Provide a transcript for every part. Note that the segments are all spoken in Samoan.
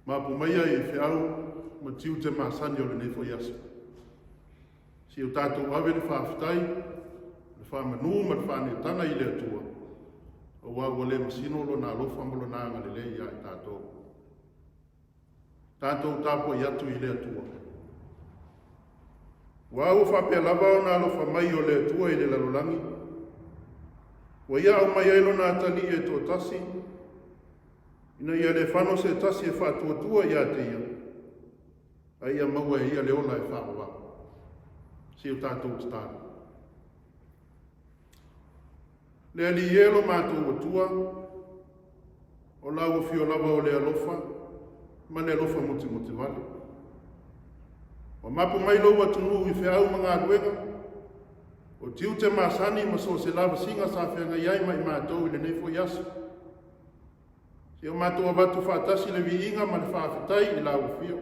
Mapu maia i feau ma tiute masani o lenei foi aso. Se i o tatou ave le faafetai, le faamanu ma le faaneetaga i le Atua, aua ua le masino Lona alofa ma Lona agalelei ia i tatou. Tatou tapuai atu i le Atua. Aua ua faapea lava ona alofa mai o le Atua i le lalolagi, ua ia aumai ai Lona Atalii e toatasi, ina ia le fano se tasi e faatuatua ia te ia, a ia maua e ia le ola e faavavau. Se i o tatou tatalo. Le Alii e lo matou Atua, o lau afio lava o le alofa ma le alofa mutemutevala. Ua mapu mai lou atunuu i feau ma galuega, o tiute masani ma so o se lavasiga sa feagai ai ma i matou i lenei foi aso. Se i o matou avatu faatasi le viiga ma le faafetai i lau afio.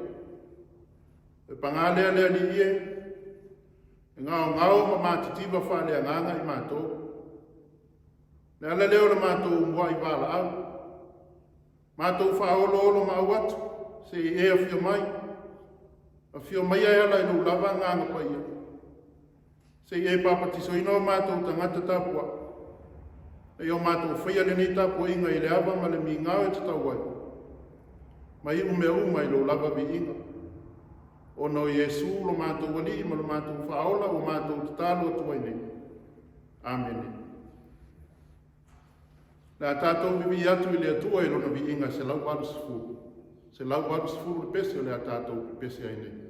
E paga lea le Alii e, e gaogao ma matitiva faaleagaga i matou. Le ala lea o le matou muai valaau, matou faaoloolomaau atu, se i e afio mai, afio maia e ala i lou lava Agaga Paia, se i e papatisoina o matou tagata tapuai, ina ia o matou faia lenei tapuaiga i le ava ma le migao e tatau ai, ma iu mea uma i lou lava viiga. Ona o Iesu lo matou Alii ma lo matou Faaola ua matou tatalo atu ai nei. Amene. Le a tatou vivii atu i le Atua i lona viiga 180. 180 le pese o le a tatou pepese ai nei.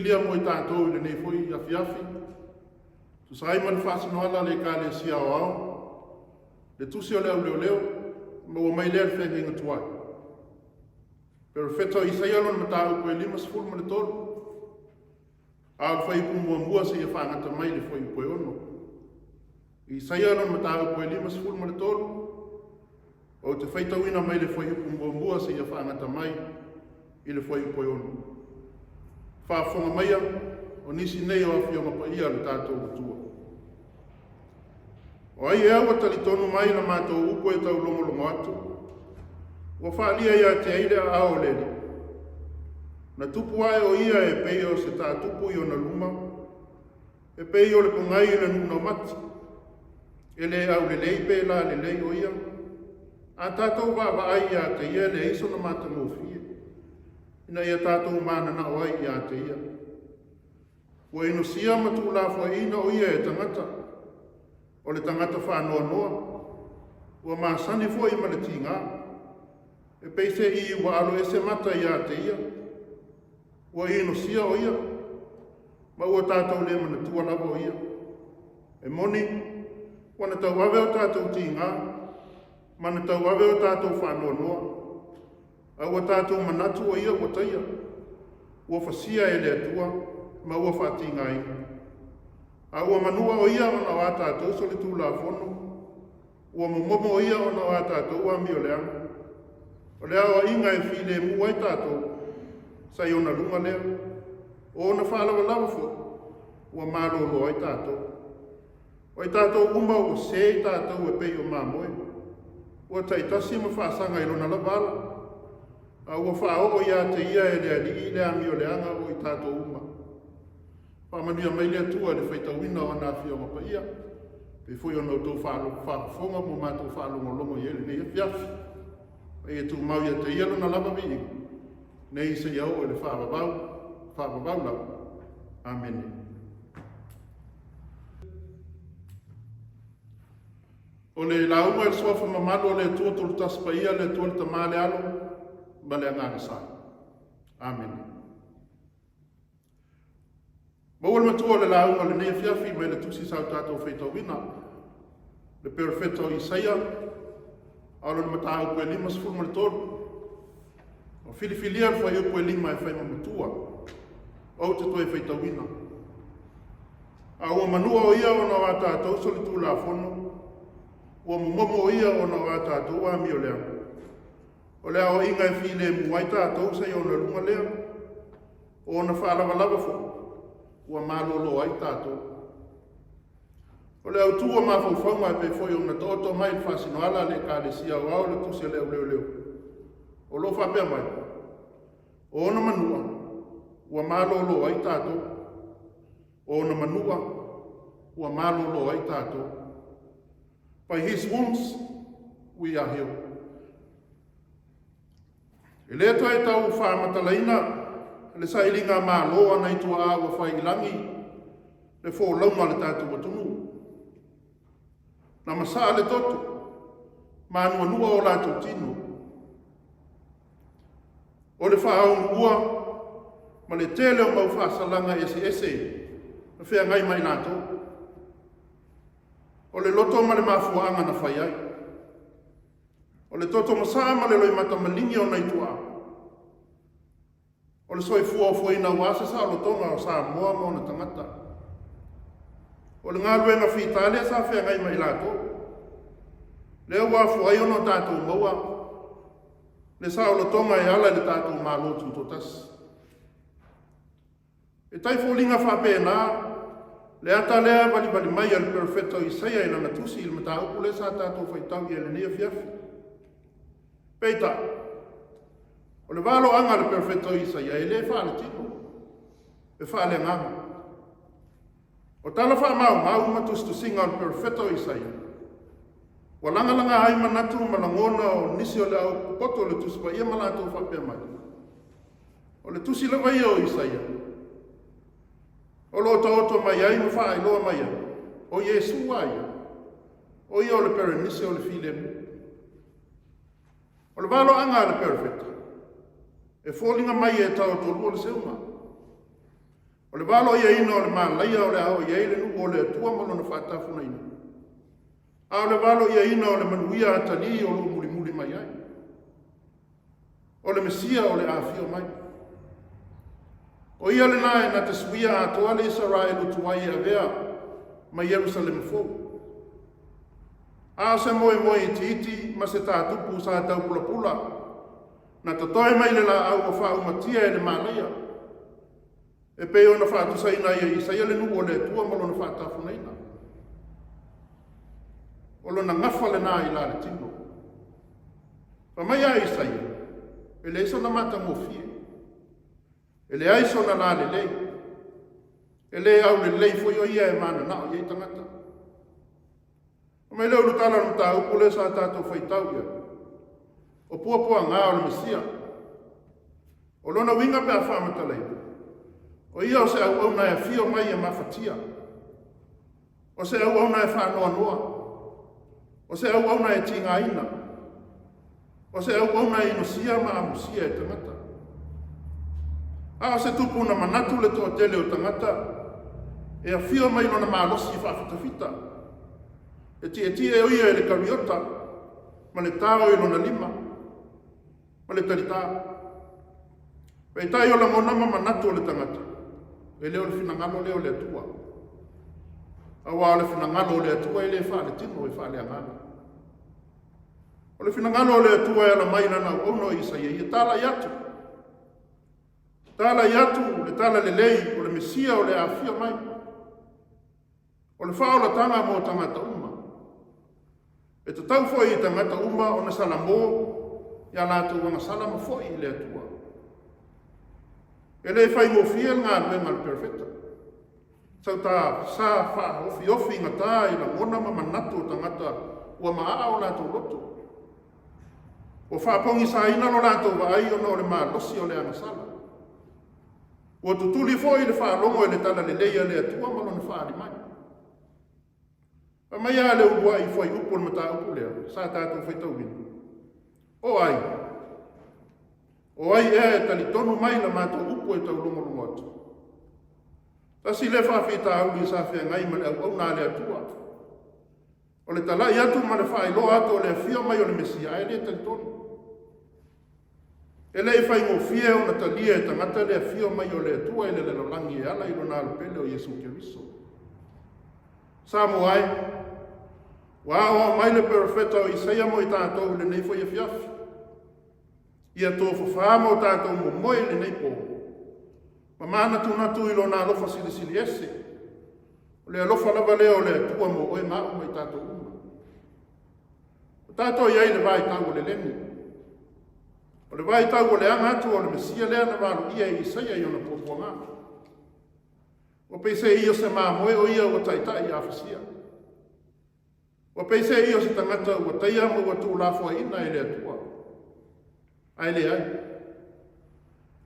filifilia mo i tatou i lenei foi afiafi, tusa ai ma le faasinoala a le Ekalesia Aoao, le Tusi o le Au Leoleo, maua mai lea i le feagaiga tuai. Perofeta o Isaia lona mataupu e 53, a o le fuaiupu muamua seia faagata mai i le fuaiupu e 6. Isaia lona mataupu e 53, ou te faitauina mai le fuaiupu muamua seia faagata mai i le fuaiupu e 6. Faafofoga maia, o nisi nei o Afioga Paia a le tatou Atua. O ai ea ua talitonu mai i la matou upu e taulogologo atu? Ua faaalia ia te ai le aao o le Alii? Na tupu ae o ia e pei o se tatupu i ona luma, e pei o le pogai i le nuu naumati. E le aulelei pe lalelei o ia. A tatou vaavaai ia te ia e leai sona matagofie, ina ia tatou mananao ai ia te ia. Ua inosia ma tuulafoaiina o ia e tagata, o le tagata faanoanoa, ua masani foi ma le tiga, e peiseai ua aloese mata ia te ia, ua inosia o ia, ma ua tatou le manatua lava o ia. E moni, ua na tauave o tatou tiga, ma na tauave o tatou faanoanoa, a ua tatou manatu o ia ua taia, ua fasia e le Atua, ma ua faatigaina. A ua manua o ia ona o a tatou solitulafono, ua momomo o ia ona o a tatou amioleaga. O le aoaiga e filemu ai tatou, sa i ona luga lea. O ona faalavalava foi, ua malolo ai tatou. O i tatou uma ua se i tatou e pei o mamoe, ua taitasi ma faasaga i lona lava ala, a ua faaoo ia te ia e le Alii le amioleaga o i tatou uma. Faamanuia mai le Atua i le faitauina o ana Afioga Paia, pei foi ona outou faafofoga ma matou faalogologo i ai i lenei afiafi. A ia tumau ia te ia lona lava viiga, nei seia oo i le faavavau, faavavau lava. Amene. O le lauga i le suafa mamalu o le Atua Tolutasi Paia, le Atua le Tama, le Alo ma le Agaga Sa. Amene. Maua le matua o le lauga o lenei afiafi mai le tusi sa o tatou faitauina, le perofeta o Isaia, a o lona mataupu e 53. Ua filifilia le fuaiupu e 5 e fai ma matua, ou te toe faitauina. A ua manua o ia ona o a tatou solitulafono, ua momomo o ia ona o a tatou amioleaga. O le aoaiga e filemu ai tatou sa i ona luga lea, o ona faalavalava foi, ua malolo ai tatou. O le autu o mafaufauga e pei foi ona taoto mai i le faasinoala a le Ekalesia Aoao le Tusi a le Au Leoleo, o lo o faapea mai, o ona manua ua malolo ai tatou. O ona manua ua malolo ai tatou. By his wounds we are healed. E le toe tau faamatalaina le sailiga malo a nai tuaa ua fai i lagi le folauga a le tatou atunuu. Na masaa le toto ma anuanua o latou tino. O le faauluua ma le tele o mau faasalaga eseese na feagai ma i latou. O le loto ma le mafuaaga na fai ai. O le toto masaa ma le loimata maligi o nai tuaa. O le soifua ofoina aua se saolotoga o Samoa ma ona tagata. O le galuega fita lea sa feagai ma i latou. Lea ua afua ai ona o tatou maua le saolotoga e ala i le tatou Malo Tutoatasi. E tai foliga faapena le ata lea e valivali mai a le perofeta o Isaia i lana tusi i le mataupu lea sa tatou faitau i ai i lenei afiafi. Peitai, o le valoaga a le perofeta o Isaia e le faaletino, e faaleagaga. O tala faamaumau ma tusitusiga o le perofeta o Isaia, ua lagalaga ai manatu ma lagona o nisi o le au popoto o le Tusi Paia ma latou faapea mai, o le tusi lava ia o Isaia, o lo o taoto mai ai ma faailoa mai ai, o Iesu a ia, o ia o le perenise o le filemu. O le valoaga a le perofeta, e foliga mai e taotolua le seuga. O le valoiaina o le malaia o le a oo i ai le nuu o le Atua ma lona faatafunaina, a o le valoiaina o le manuia atalii o lo o mulimuli mai ai. O le Mesia o le a afio mai. O ia lena e na te suia atoa le Isaraelu tuai e avea ma Ierusalema fou. A o se moemoe itiiti ma se tātupu sa taupulapula, na totoe mai le laau ua faaumatia e le malaia, e pei ona faatusaina ai e Isaia le nuu o le Atua ma lona faatafunaina. O lona gafa lena i la le tino. Fai mai a Isaia, e leai sona matagofie, e leai sona lalelei, e le aulelei foi o ia e mananao i ai tagata. Fai mai le ulutala o le mataupu lea sa tatou faitau i ai, o puapuaga o le Mesia. O lona uiga pe a faamatalaina, o ia o se auauna e afio mai e mafatia, o se auauna e faanoanoa, o se auauna e tigaina, o se auauna e inosia ma amusia e tagata. A o se tupu na manatu le toatele o tagata e afio mai lona malosi faafitafita, e tietie o ia i le kariota ma le tao i lona lima ma le talitā. Peitai o lagona ma manatu o le tagata, e le o le finagalo lea o le Atua. Aua o le finagalo o le Atua e le faaletino, e faaleagaga. O le finagalo o le Atua e ala mai i lana auauna o Isaia, ia talai atu, talai atu le talalelei o le Mesia o le a afio mai. O le faaolataga mo tagata uma. E tatau foi i tagata uma ona salamo i a latou agasala ma foi i le Atua. E le faigofie le galuega a le perofeta. Sau ta sa faaofiofi gata i lagona ma manatu o tagata ua maaa o latou loto. Ua faapogisaina lo latou vaai ona o le malosi o le agasala. Ua tutuli foi le faalogo i le talalelei a le Atua ma lona faaali mai. Fai mai a le uluai fuaiupu o le mataupu lea sa tatou faitauina. O ai? O ai ea e talitonu mai la matou upu e taulogologo atu? Tasi lea faafitauli sa feagai ma le auauna a le Atua. O le talai atu ma le faailoa atu o le afio mai o le Mesia, ae le talitonu. E le i faigofie ona talia e tagata le afio mai o le Atua i le lalolagi e ala i lona Alo pele o Iesu Keriso. Samoa e, ua aoao mai le perofeta o Isaia mo i tatou i lenei foi afiafi. Ia tofafā ma o tatou momoe i lenei pō, ma manatunatu i lona alofa silisili ese. O le alofa lava lea o le Atua mo oe ma au ma i tatou uma. Ua tatou i ai i le vaitau o le lemi. O le vaitau o le aga atu o le Mesia lea na valoia e Isaia i ona puapuaga. Ua peiseai o se mamoe o ia ua taitai afasia. Ua peiseai o se tagata ua taia ma ua tuulafoaiina e le Atua. Ae leai.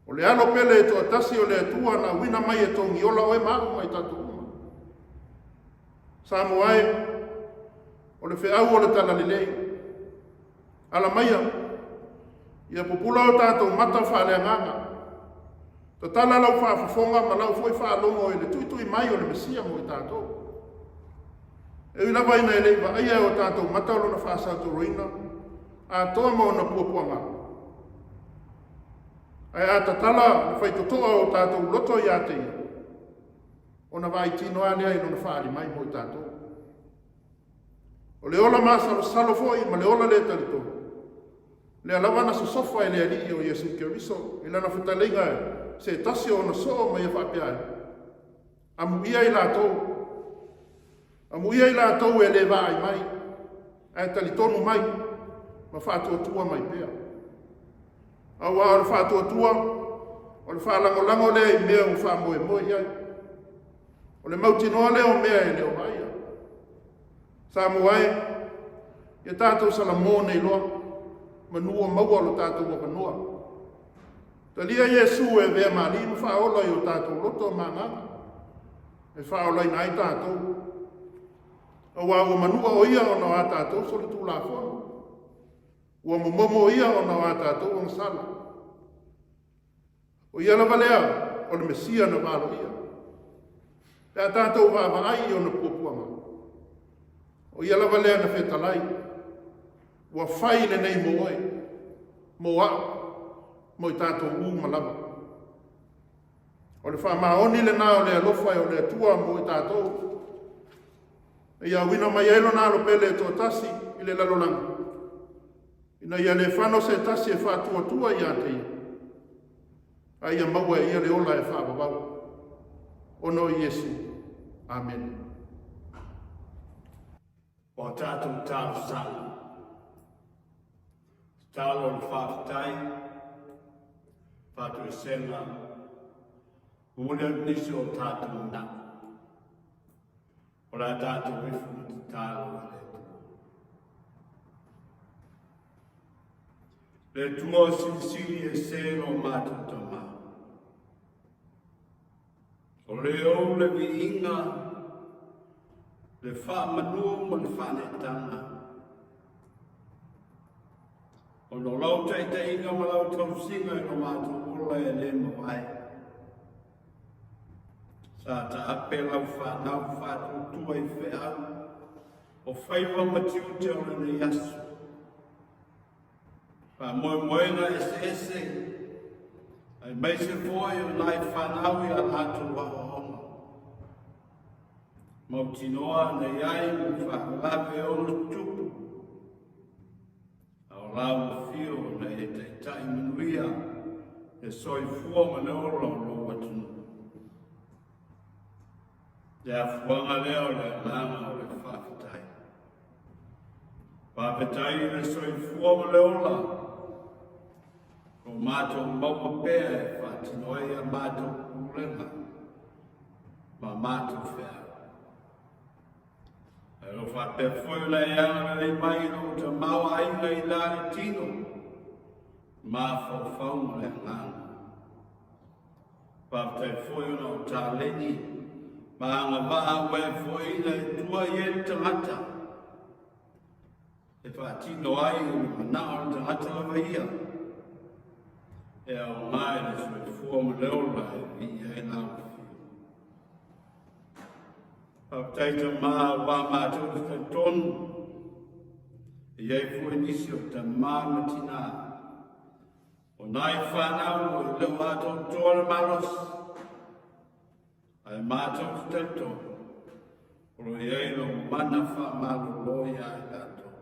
O le alo pele e toatasi o le Atua na auina mai e togiola oe ma au ma i tatou uma. Samoa e, o le feau o le talalelei. Ala maia, ia pupula o tatou mata faaleagaga. Tatala lau faafofoga ma lau foi faalogo i le tuitui mai o le Mesia mo i tatou. E ui lava ina e le i vaaia e o tatou mata lona faasautoloina atoa ma ona puapuaga, ae a tatala le faitotoa o tatou loto ia te ia, ona vaai tino lava lea i lona faaali mai mo i tatou. O le ola masalosalo foi ma le ola le talitonu, lea lava na sosofa e le Alii o Iesu Keriso i lana fetalaiga se tasi o ona soo ma ia faapea ai, Amuia i latou, amuia i latou e le vaai mai, ae talitonu mai ma faatuatua mai pea. Aua o le faatuatua, o le faalagolago lea i mea ua faamoemoe i ai. O le mautinoa lea o mea e le o vaaia. Samoa e, ia tatou salamo nei loa, manu o maua lo tatou avanoa. Talia Iesu e avea ma Alii ma Faaola i o tatou loto ma agaga, e faaolaina ai tatou. Aua ua manua o ia ona o a tatou solitulafono. Ua momomo o ia ona o a tatou agasala. O ia lava lea o le Mesia na valoia. Pe a tatou vaavaai i ona puapuaga, o ia lava lea na fetalai, ua fai lenei mo oe, mo au, mo i tatou uma lava. O le faamaoni lena o le alofa o le Atua mo i tatou, na ia auina mai ai lona alo pele e toatasi i le lalolagi, ina ia le fano se tasi e faatuatua ia te ia, a ia maua e ia le ola e faavavau. Ona o Iesu. Amene. O a tatou talosaga, tatalo o le faafetai, faatoesega, momoli atu nisi o tatou manao. O le a tatou ifo ma tatalo i le Atua. Le Atua silisili ese lo matou Tama. O le ou le viiga, le faamanu ma le faaneetaga. Ona o lau taitaiga ma lau tausiga i lo matou ola e le mavae. Sa taape lau fanau faatuatua i feau o faiva ma tiute o lenei aso. Faamoemoega eseese, aemaise foi o nai fanau i a latou aoaoga. Mautinoa na i ai ma faalavelave ono tutupu, a o lau afio na e taitai manuia le soifua ma le ola o lou atunuu. Le afuaga lea o le agaga o le faafetai. Faafetai i le soifua ma le ola, o matou maua pea e faatino ai a matou pulega ma matou feau. Ae o lo faapea foi ona e agalelei mai i lou tamaoaiga i la le tino, mafaufau ma le agaga. Faafetai foi ona o taleni ma agavaa ua e foaiina e tua i ai le tagata e faatino ai le manao o le tagata lava ia e aoga i le soifua ma le ola e viia ai lau afio. Faafetai Tamā aua matou te talitonu e i ai foi nisi o tamā ma tinā O nai fanau e le o atoatoa le malosi, ae matou te talitonu, o lo o i ai lou mana faamalolo iā i latou.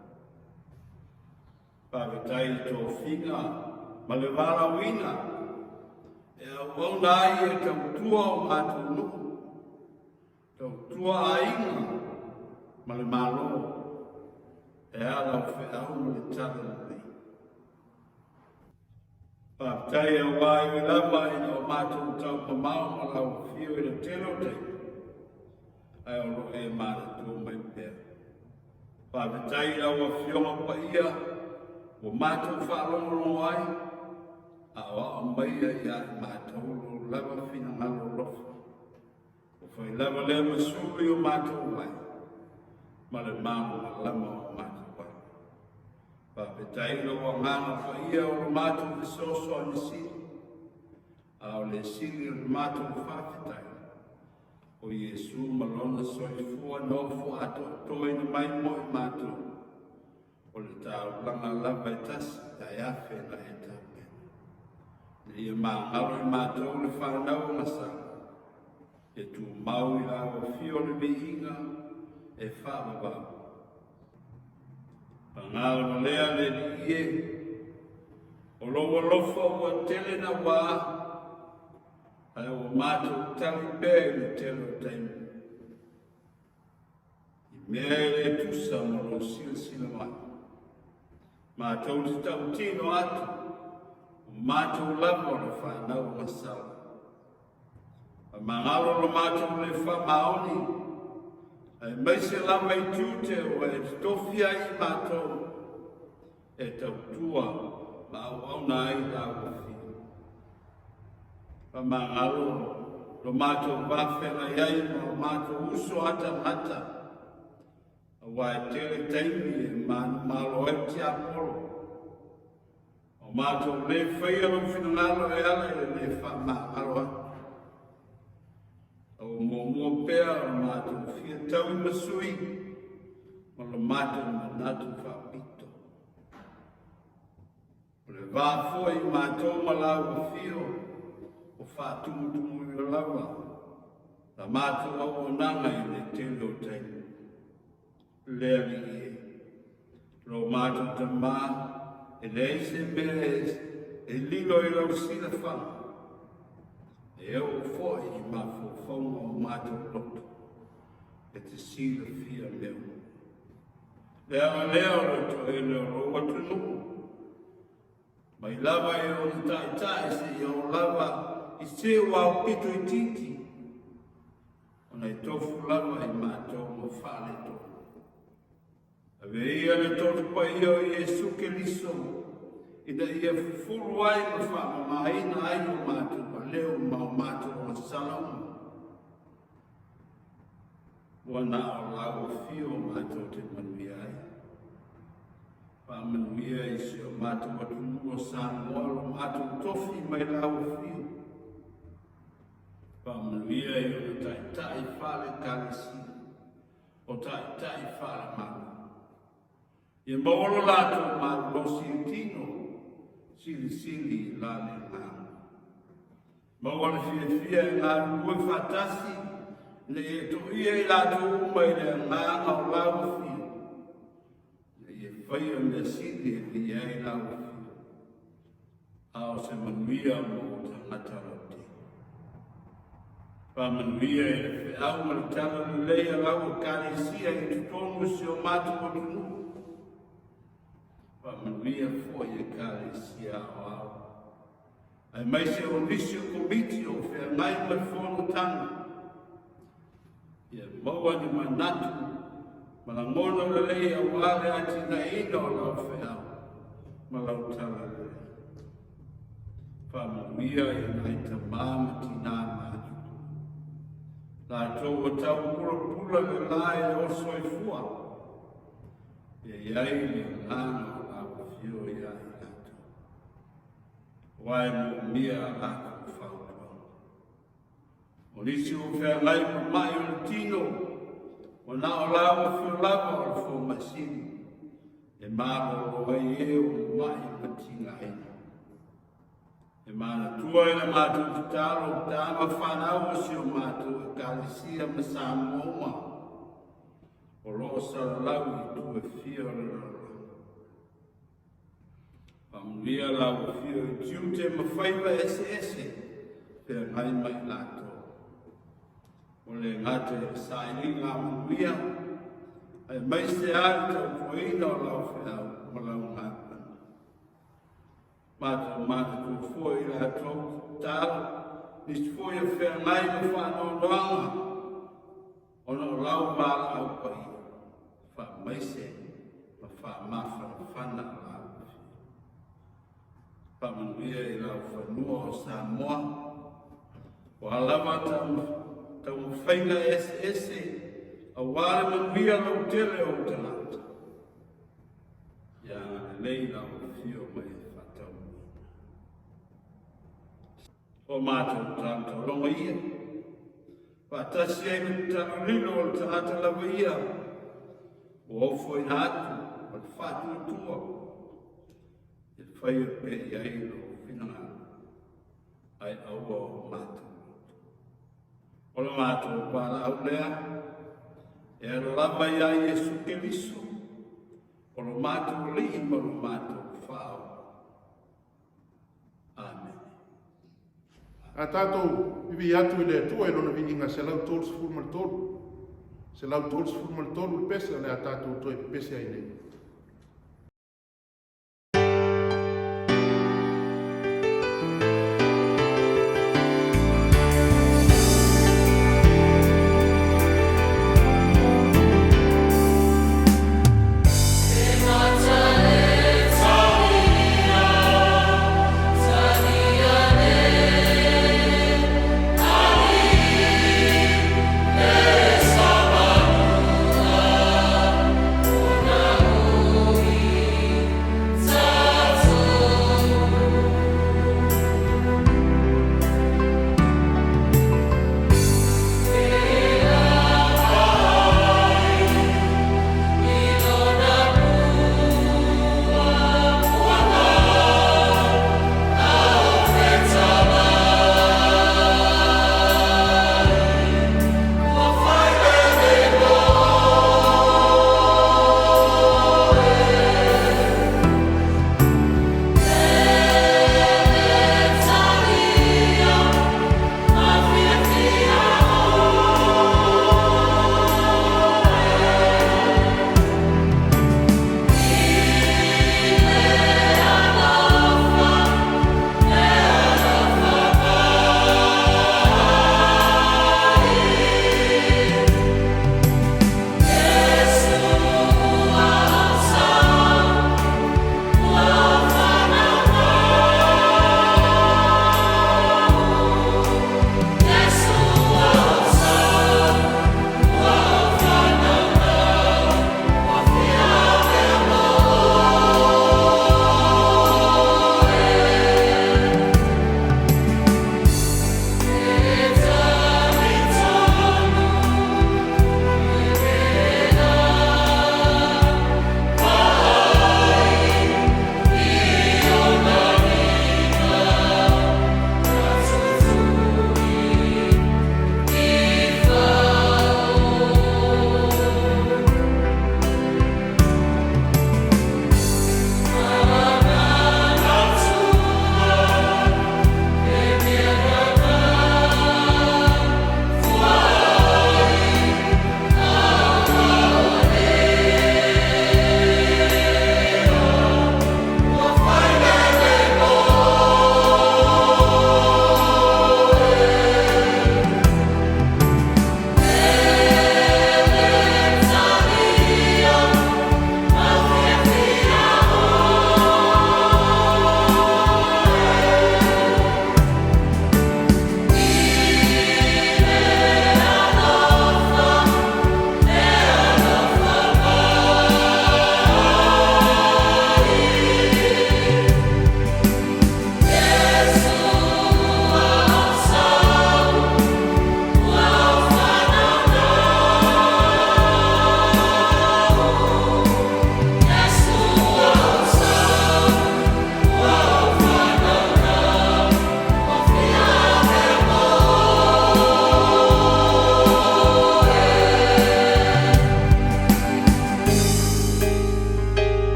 Faafetai i tofiga ma le valaauina e auauna ai e tautua o matou nuu, tautua aiga ma le Malo e ala o feau ma le talalelei. Faafetai aua e ui lava ina o matou taumamao ma lau afio i le tele o taimi, ae o lo o e manatua mai pea. Faafetai i lau Afioga Paia ua matou faalogologo ai, a o aao maia ia i matou lou lava finagalo alofa. Ua fai lava lea ma sulu i o matou ai, ma le malamalama o matou ai. Faafetai i lou agaga paia o lo matou fesoasoani sili, a o le sili o le matou faafetai, o Iesu ma lona soifua nofo atoatoaina mai mo i matou, o le taulaga lava e tasi ae afe na e tapena. Ina ia magalo i matou le fanau o Gasala, ia tumau i lau afio le viiga e faavavau. Paga lava lea le Alii e, o lou alofa ua tele naua, ae ua matou tali pea i le tele o taimi. I mea e le tusa ma lou silasila mai. Matou te tautino atu, o matou lava o le fanau o Gasala. Faamagalo lo matou le faamaoni, aemaise lava i tiute ua e totofi ai i matou, e tautua ma auauna ai lau afio. Faamagalo lo matou va feagai ai ma o matou uso atamata, aua e tele taimi e manumalo ai le tiapolo. O matou le faia lou finagalo e ala i le le faamagalo atu. A ua muamua pea o le matou fia taui ma sui ma lo matou manatu faapito. O le va foi i matou ma lau afio o faatumutumuina lava la matou auaunaga i le tele o taimi. Le Alii e, lo matou Tamā, e leai se mea e lilo i lau silafaga, e oo foi i mafaufauga o matou loto, e te silafia mea uma. Le ala lea o le toele o lou atunuu, mai lava i ona taitai seia oo lava i se ua aupito itiiti, ona e tofu lava i matou ma faaletonu. Avea ia le toto paia o Iesu Keriso ina ia fufulu ai ma faamamaina ai o matou aleo ma o matou agasala uma. Ua na o lau afio matou te manuia ai. Faamanuia i si o matou atunuu o Samoa lo matou tofi mai lau afio. Faamanuia i ona taitai faale-Ekalesia, o taitai faale-Malo. Ia maua lo latou malolosi i tino, silisili i la le agaga. Maua le fiafia e galulue faatasi, ina ia toia i latou uma i le agaga o lau afio, ina ia faia mea sili e viia ai lau afio, a o se manuia mo tagata lautele. Faamanuia i le feau ma le talalelei a lau Ekalesia i totonu o si o matou atunuu. Faamanuia foi i Ekalesia aoao, aemaise o nisi o komiti o feagai ma le fonotaga. Ia maua ni manatu ma lagona lelei aua le atinaeina o lau feau ma lau talalelei. Faamanuia i nai tamā ma tinā matutua. Latou ua tau pulapula le la i le o soifua. Ia i ai le agaga o lau afio ia i latou. Aua e moomia a latou fautuaga. O nisi ua feagai ma mai o le tino, ua na o lau afio lava o le fomai sili, e malolo ai e o mai ma tigaina. E manatua i la matou tatalo, tama fanau o si o matou Ekalesia ma Samoa uma, o lo o salalau i itu e fia o le lalolagi. Faamanuia lau afio i tiute ma faiva eseese feagai ma i latou. Ua le gata i le sailiga manuia, aemaise lava le tautuaina o lau feau ma lau galuega. Matou manatua foi i latou tatalo, nisi foi o feagai ma faanoanoaga, ona o lau valaau paia, faamaise ma faamafanafana lau afio. Faamanuia i lau fanua o Samoa, o a lava taumafaiga eseese aua le manuia lautele o ou tagata. Ia agalelei lau afio ma e faataunuuina. O matou talotaloga ia, faatasi ai ma le talolilo o le tagata lava ia, ua ofoina atu ma le faatuatua, e faia pea i ai lou finagalo, ae aua o matou loto. O le matou valaau lea, e ala lava iā Iesu Keriso, o lo matou Alii ma lo matou Faaola. Amene. A tatou vivi atu i le Atua i lona viiga 133, 133 le pese o le a tatou toe pepese ai nei.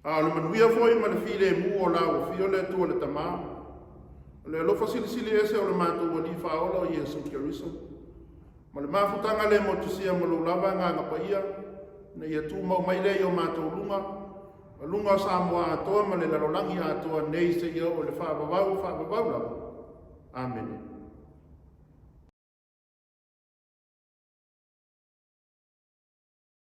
A o le manuia foi ma le filemu o lau Afio le Atua le Tama, o le alofa silisili ese o le matou Alii Faaola o Iesu Keriso, ma le mafutaga le motusia ma lou lava Agaga Paia, ina ia tumau mai lea i o matou luga, ma luga o Samoa atoa ma le lalolagi atoa nei seia oo i le faavavau faavavau lava. Amene.